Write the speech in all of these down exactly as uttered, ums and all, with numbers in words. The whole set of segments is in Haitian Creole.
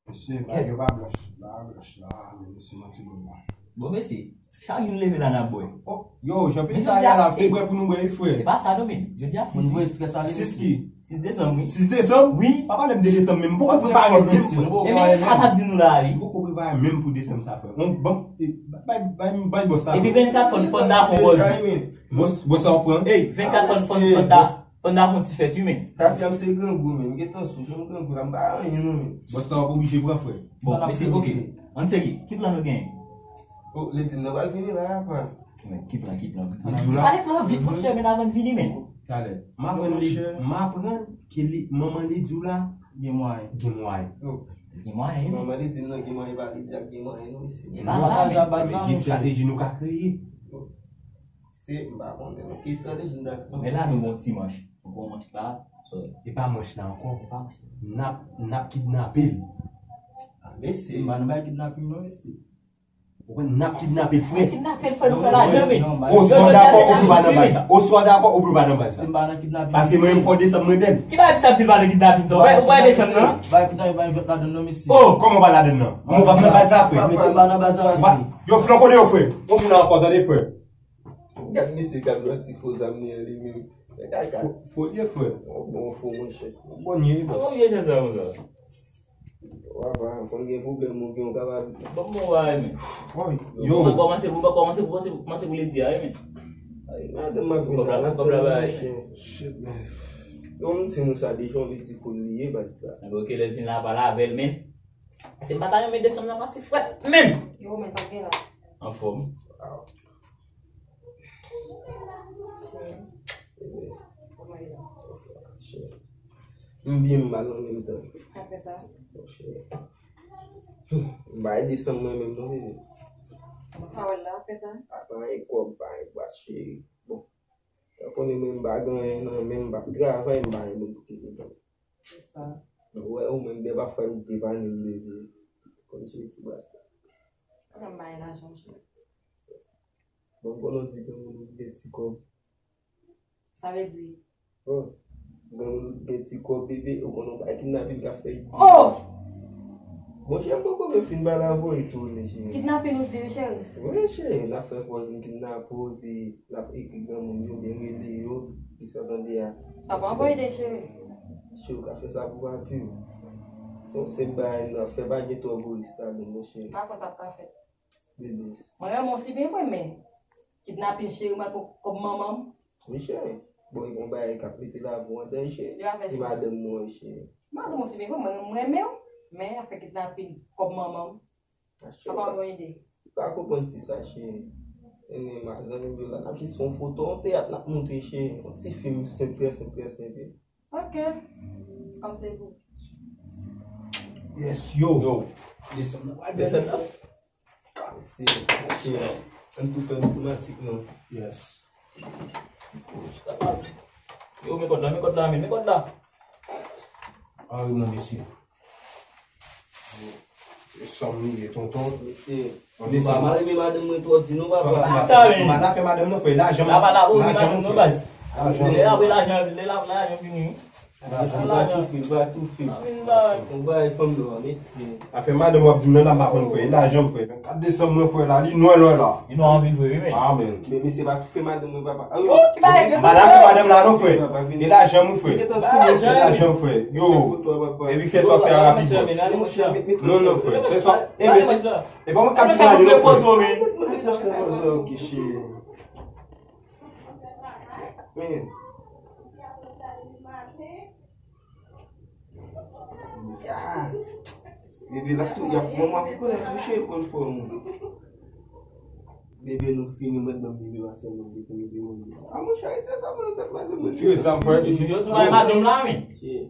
Mesye, bagay yo pa blanch. Bagay blanch la, men mesye, manti moun la. Bon, mesye, chak jou n leve la n ap bwè. Oh, yo, jan peyi sa ye la, se bwè pou nou bwè, wi, frè. E pa sa, non, men. Jodi a sis, sis ki? Sis desanm, wi. Sis desanm? Wi. Pa pale m de desanm menm. Poko prepare menm, frè. Ebyen, sa m ap di nou la, wi. Poko prepare menm pou desanm sa, frè. Bon, bon, bay, bay, bay bòs la. Epi vennkat fò, fò n ta fon bòdi. Bòs, bòs la w pran. Ey, vennkat fò, fò, fò n ta, fò n ta fon ti fèt, wi, men. Tafya m se grangou, men. M gentan sou, jan m grangou la, m pa anyen, non, men. Bòs la w ap oblije pran, frè. Bon, mesye, ok. Ann serye, ki plan nou genyen? Oh, Lady m nan pral vini la, apa. Men, ki plan, ki plan? Ann di w la. Pale plan vit, monchè, men avan n vini, men. Talè. M aprann li, m aprann ke li, manman Lady w la gen mwayen. Gen mwayen. Oh. Gen mwayen, wi. Manman Lady m nan gen mwayen, pa Lady a gen mwayen, non, mesye. E pa sa, men. Ki estrateji nou ka kreye? Se, m pa konnen, non. Ki estrateji nou ta... Men la, nou gon ti manch. Nou gon manch la. E pa manch la ankò. E pa manch la. N ap, n ap kidnape l. Ah, mesye. M pa nan bay kidnaping, non, mesye. Ou konn, n ap kidnape l, frè. Kidnape l, frè, nou fè lajan, men. Oswa w dakò, oubyen w pa nan baz la. Oswa w dakò, oubyen w pa nan baz la. Si m pa nan kidnaping, paske mwen menm fò desanm mwen bèl. Ki bagay ki sa ap di l pa nan kidnaping sa? Ou pa, ou pa desanm, non? Bagay kidnaping pa jwenn ladann, non, mesye. Oh, kòman w pa ladann, non? Mwen pa nan baz la, frè. Mete m pa nan baz la, mesye. Yo flanke w, frè. Ou fin ankò, tande, frè. Gad mesye, gad lòt ti fo zam li an li menm. Fo, fo l ye, frè. Bon fo, monchè. Bon, ye, bòs. Bon, vye chèz sa, konsa. Wa pa konn gen pwoblèm ou gen, ou kapab. Bon, bon, wa, men. Yo. Bon, kòmanse, bon, kòmanse, kòmanse, kòmanse pou Lady a, wi, men. Ay, madanm m ap vin la, n ap tann li, monchè. Shit, man. Yo, m di nou sa deja, yon pitit koul li ye, baz la. Enben, ok, lè l vin la, pale avè l, men. Se m pa ta renmen desanm nan pase frèt menm. Yo, men sa gen la. Anfòm. Wow. Kòman ye la? M byen, m mal an menm tan. Apre sa? Monchè. M pa ede san mwen menm non, bebe. Kòman sa wè la apre sa? Pa gen kòb, pa gen bras, cheri. Bon. Ou konnen mwen m pa gen anyen nan men m, m p ap travay, m pa gen moun pou kite m. Se sa. Ou wè, ou menm, dè pafwa, ou depann m, bebe. Konn jwe ti bras la. Ou konn bay lajan, cheri. Bon, konnen w di granmoun ou gen ti kòb. Sa vle di? Bon, granmoun ou gen ti kòb, bebe, ou konnen w bay kidnaping k ap fè. Oh! Bon, cheri, m poko menm fin pale avè w, e tou, men, cheri. Kidnaping ou di wi, cheri? Wi, cheri, n ap fè pòz, n kidnape w, epi n ap ekri granmoun yo, oubyen rele yo, ki sa w tande a. Sa pa yon bon ide, cheri. Cheri, ou ka fè sa pou papi w. Se yon senp bagay nou ap fè, pa gen twò egoyis ladan l, monchè. Pa kwè sa ap ka fèt. Bebe. Mwen renmen w si byen vre, men kidnaping, cheri, mwen pran kòb manman m. Wi, cheri. Bon, e gon bagay k ap mete lavi w an danje. Li pa fè sans. E madanm mwen, cheri. Madanm ou si byen vre, mwen, mwen renmen w, men afè kidnaping, kòb manman m. Sa pa yon bon ide. Ou pa konprann ti sa, cheri. Ene, ma zanmi m yo la, n ap jis fè yon foto, yon teyat n ap montre, cheri. Yon ti fim senp, trè senp, trè senp. Ok. Kòm se pou. Yes, yo. Yo. Desann nan. Desann nan. Mesye, mesye, ann tou fè l otomatik, non. Yes. Yo, men kòd la, men kòd la, men, men kòd la. Anri, non, mesye. Yo, sanm li ye, tonton. Mesye, nou pa mal renmen madanm mwen twò di nou, papa. Sa, men. Mal afè madanm nou, frè. Lajan m, lajan m, frè. Lajan. Lè l ap lajan, lè l ap lajan vini. Li va toufe, li va toufe. Yon bagay fanm dò, mesye. Afè madanm w ap di m nan la, m pa konn, frè. E lajan m, frè. Gad desanm mwen, frè, la, li nwè nwè la. Li nwè anpil vre wi, men. Ah, men. Men mesye pa toufe madanm mwen, papa. Ah, yo. Ki bagay gen... M pa afè madanm la non, frè. E lajan m, frè. E lajan m, frè. Yo. Epi fè sa w fè a rapid, bòs. Non, non, frè. Fè sa. E mesye. E pa mwen k ap di sa non, frè. Men. Ya. Bebe, l ap tou, y ap, manman ap rekonèt wi, cheri, konn fòm ou. Bebe, nou fini, mwen nan bebe, pa sèlman bebe, bebe, mwen. A, monchè, Ayiti, sa mwen nan tèt madanm mwen. Tire sa m fè. Yo, yo, yo, madanm la, wi. Cheri.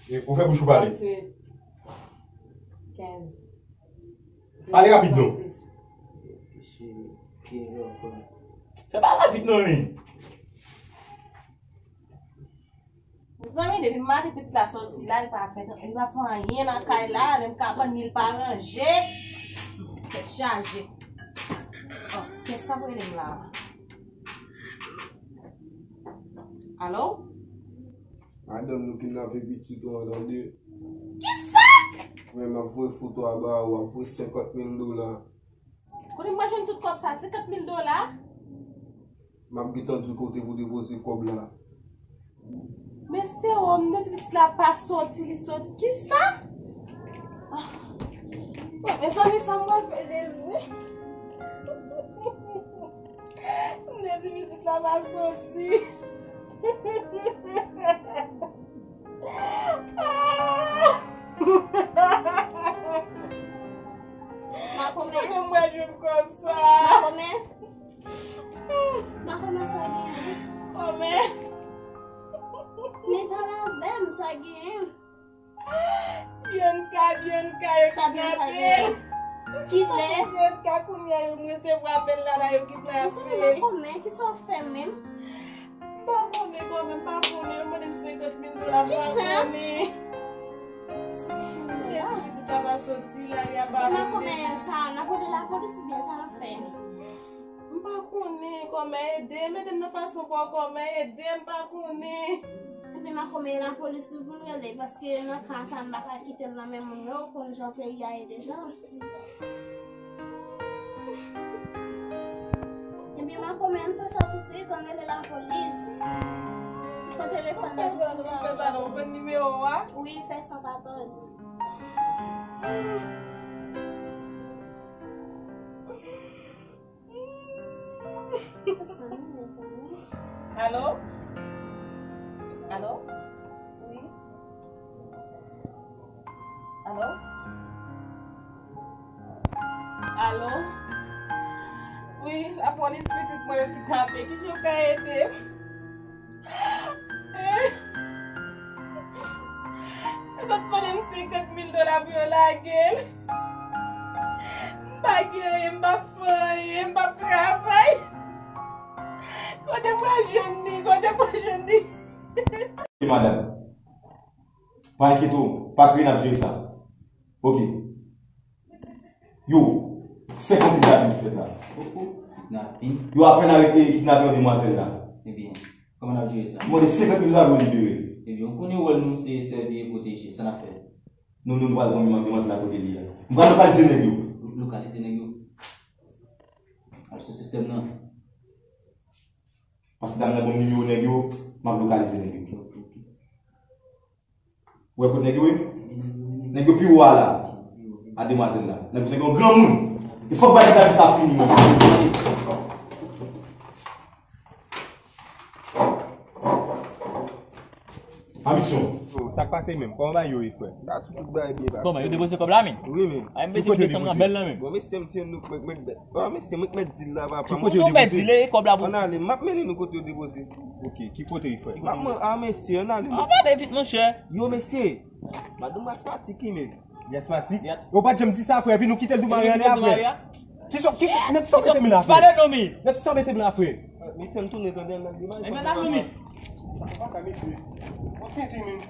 E, ou fè bouch ou pale. Kenz. Pale rapid non. Fè pa rapid non, men. Mezanmi, depi maten pitit la sòti la, li pa fè, li pa fè anyen nan kay la, menm kabann li, li pa ranje. Tèt chaje. Oh, kiyès k ap rele m la? Alo? Madanm nou kidnape pitit ou an, tande. Kisa? Mwen, m ap voye foto a ba ou, ap voye senkant mil dola. Kote m pral jwenn tout kòb sa? Senkant mil dola? M ap gentan di w kote pou depoze kòb la. Men se ou, m te di pitit la pa soti, li soti. Kisa? Ah. Bon, mezanmi, sa m pral fè, Jezi? M te di pitit la pa soti. Ah! Makomè. Kote m pral jwenn kòb sa? Makomè. Makomè, sa genyen? Kòmè. Men pale avè m, sa genyen? Bianca, Bianca, yo kidnape l. Kilè? Bianca, kounye a yo m resevwa apèl la, la yo kidnape l. Makomè, kisa w fè menm? M pa konnen kòmè, m pa konnen. Yo mande m senkant mil dola, m pa konnen. Kisa? Senkant mil dola? Pitit la pa soti, lari a pa vin. Makomè, sa, n ap rele lapolis oubyen sa n ap fè? M pa konnen, kòmè, ede m, ede m nan fason pa w, kòmè, ede m, m pa konnen. Ebyen, makomè, lapolis wi pou n rele, paske nan ka sa, n pa ka kite l nan men moun yo, w konn jan peyi a ye deja. Ebyen, makomè, ann fè sa touswit, ann rele lapolis. Pran telefòn nan jis pou nou. Fè sa non, ou jwenn nimewo a? Wi, fè san katòz. Sa non, mezanmi. Alo? Alo? Wi. Alo? Alo? Wi, lapolis, pitit mwen yo kidnape. Kijan w ka ede m? Zòt mande m senkant mil dola pou yo lage l. M pa gen anyen, m p ap fè anyen, m p ap travay. Kote m pral jwenn li? Kote m pral jwenn li? Ok, madanm. Pa enkyete w, pa kriye, n ap jere sa. Ok. Yo, fèk anpil zabi ki fèt la. Kidnaping. Yo apèn arete kidnapè yon demwazèl la. Ebyen, kòman n ap jere sa? Yo mande senkant mil dola pou yo libere l. Ebyen, ou konnen wòl nou se sèvi e pwoteje, sa n ap fè? Nou, nou, nou pral pran demwazèl la kote li a. M pral lokalize nèg yo. Lo-, lokalize nèg yo? Al sou sistèm nan. Paske dam nan ban m nimewo nèg yo, m ap lokalize nèg yo. Ok, ok. Ou wè kot nèg yo ye? Nèg yo pi wo a la. A demwazèl la. Nèg yo se yon granmoun. E fòk bagay sa fini, man. Pa misyon. Yo, sa k pase menm? Kòman bagay yo ye, frè? Dati tout bagay byen pase. Kòman, yo depoze kòb la, men? Wi, men. Ay, mesye, mesye, m nan bèl nan, men. Bon, mesye, m tyen nou, mèt, mèt, mèt, ah, mesye, mèt, mèt di l la, papa. Ki kote yo depoze? Mèt di l e kòb la pou. Ann ale, m ap mennen nou kote yo depoze. Ok, ki kote yo, frè? M ap man-, ah, mesye, ann ale. Ann pale vit, monchè. Yo, mesye. Madanm asmatik li menm. Li asmatik? Yep. Yo pa t janm di sa, frè, epi nou kite l tou mare anlè a, frè. Kisa, kisa, nèg sa w mete m la, frè? Nèg sa w mete m la, frè? Mesye, m tounen tande, ann al demare. Ebyen, n al, men. Papa, mesye. Ok, ti moun.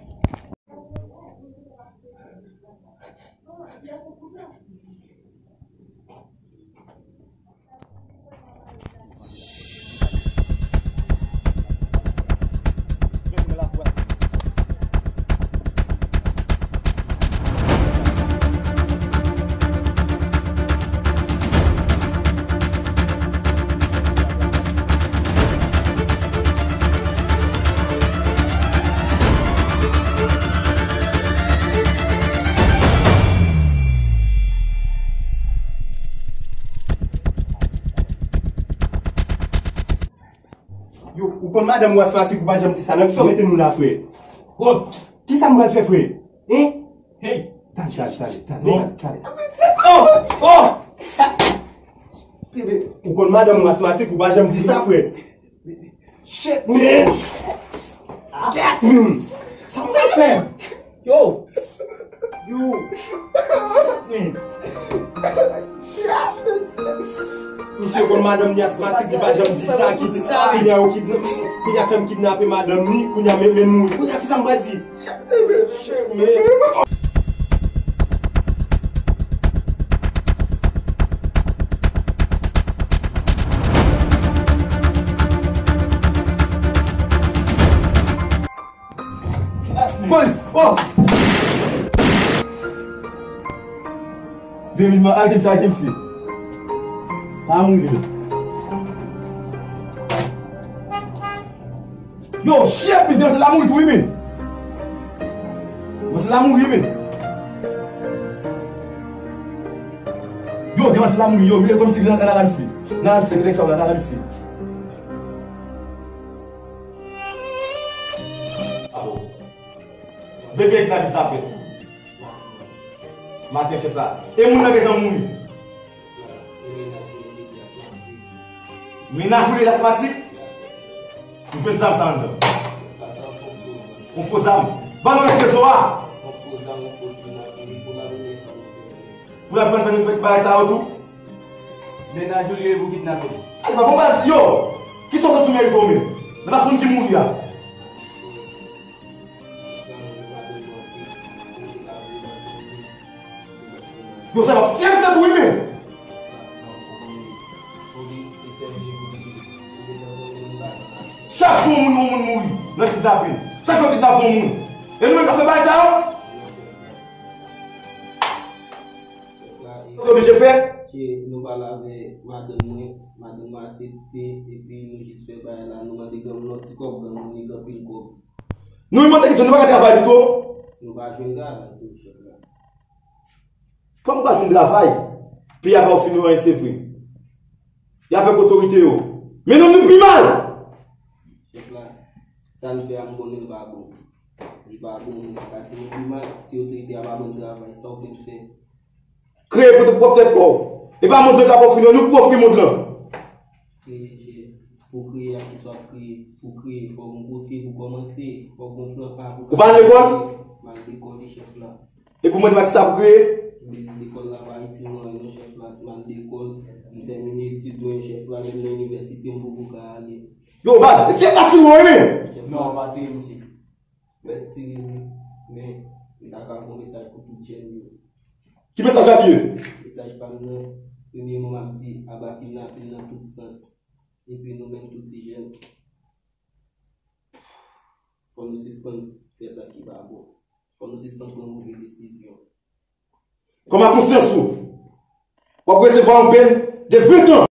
Yo, ou konn madanm ou asmatik, ou pa janm di sa. Nan kisa w mete nou la, frè? Bon. Kisa m pral fè, frè? Hein? Hey. Talè, talè, talè, talè, talè. Oh! Oh! Sa. Ou konn madanm ou asmatik, ou pa janm di sa, frè. Shit, man! Kèt, man! Sa m pral fè? Yo! Yo! Man! Misye konn madanm ni asmatik, li pa janm di sa, ki di sa, kounye a yo kidna-, kounye a fè m kidnape madanm ni, kounye a men, men mouri. Kounye a kisa m pral di? Boys, oh! Ven, vin, arete misye, arete misye. Sa a mouri, wi. Yo, shit, men, demen se la mouri tou, wi, men. Demen se la mouri, men. Yo, demen se la mouri, yo, men kòmsi nan, nan la misye. Nan la misye, gen nèg sa yo la, nan la misye. Depi lè kidnapin sa fèt? Maten, chèf la. E moun nan gentan mouri. Mennaj ou li asmatik? M jwenn zam sa anndan. Yon fo zam. Ban nou rès rezo a. Pou la fè antann nou fè bagay sa yo tou. Mennaj ou li pou kidnape. Ale, pa bon bagay, yo! Kisa w sot sou mèt ou menm? Nan pas moun ki mouri a. Yo, sa va fouti M sèt wi, men. Chak jou yon moun, yon moun mouri nan kidnapin. Chak jou yo kidnape yon moun. E nou menm k ap fè bagay sa yo? Yo oblije fè. Ke nou pale avèk madanm mwen, madanm mwen aksepte, epi nou jis fè bagay la, nou mande granmoun yon ti kòb, granmoun li gen anpil kòb. Nou menm an tan ke nou pa ka travay pito? Nou pa jwenn travay tou, chèf la. Kòm ou pa jwenn travay, peyi a pa ofri nou anyen, se vre. Y a fè otorite yo. Men nonm nou pi mal! Chèf la, sa n fè a m konnen l pa bon. Li pa bon, m pa ka di nou pi mal. Si otorite a pa ban n travay, sa w vle n fè? Kreye pou pwòp tèt pa w. E pa mond lan k ap ofri nou, nou k pou ofri mond lan. Kreye chèf. Pou kreye a, kisa w ap kreye? Pou kreye, fòk yon kote pou kòmanse. Fòk yon plan A pou... Ou pa al lekòl? M al lekòl wi, chèf la. E pou mande m a kisa pou kreye? Men lekòl la pa itil mwen anyen non, chèf la. M al lekòl, m tèmine etid mwen, chèf la, menm nan inivèsite m poko ka ale. Yo, baz, e ti ap tire w wi, men! Chèf la. Non, pa tire misye. Mèt tire wi, men m ta ka voye yon mesaj pou tout jèn yo. Ki mesaj l ap ye? Mesaj pa m nan, premyèman m ap di aba kidnapin nan tout sans. Epi nou menm tout ti jèn, fò nou sispann fè sa ki pa bon. Fò nou sispann pran move desizyon. Kòman konsyans ou? W ap resevwa yon pèn de ven tan.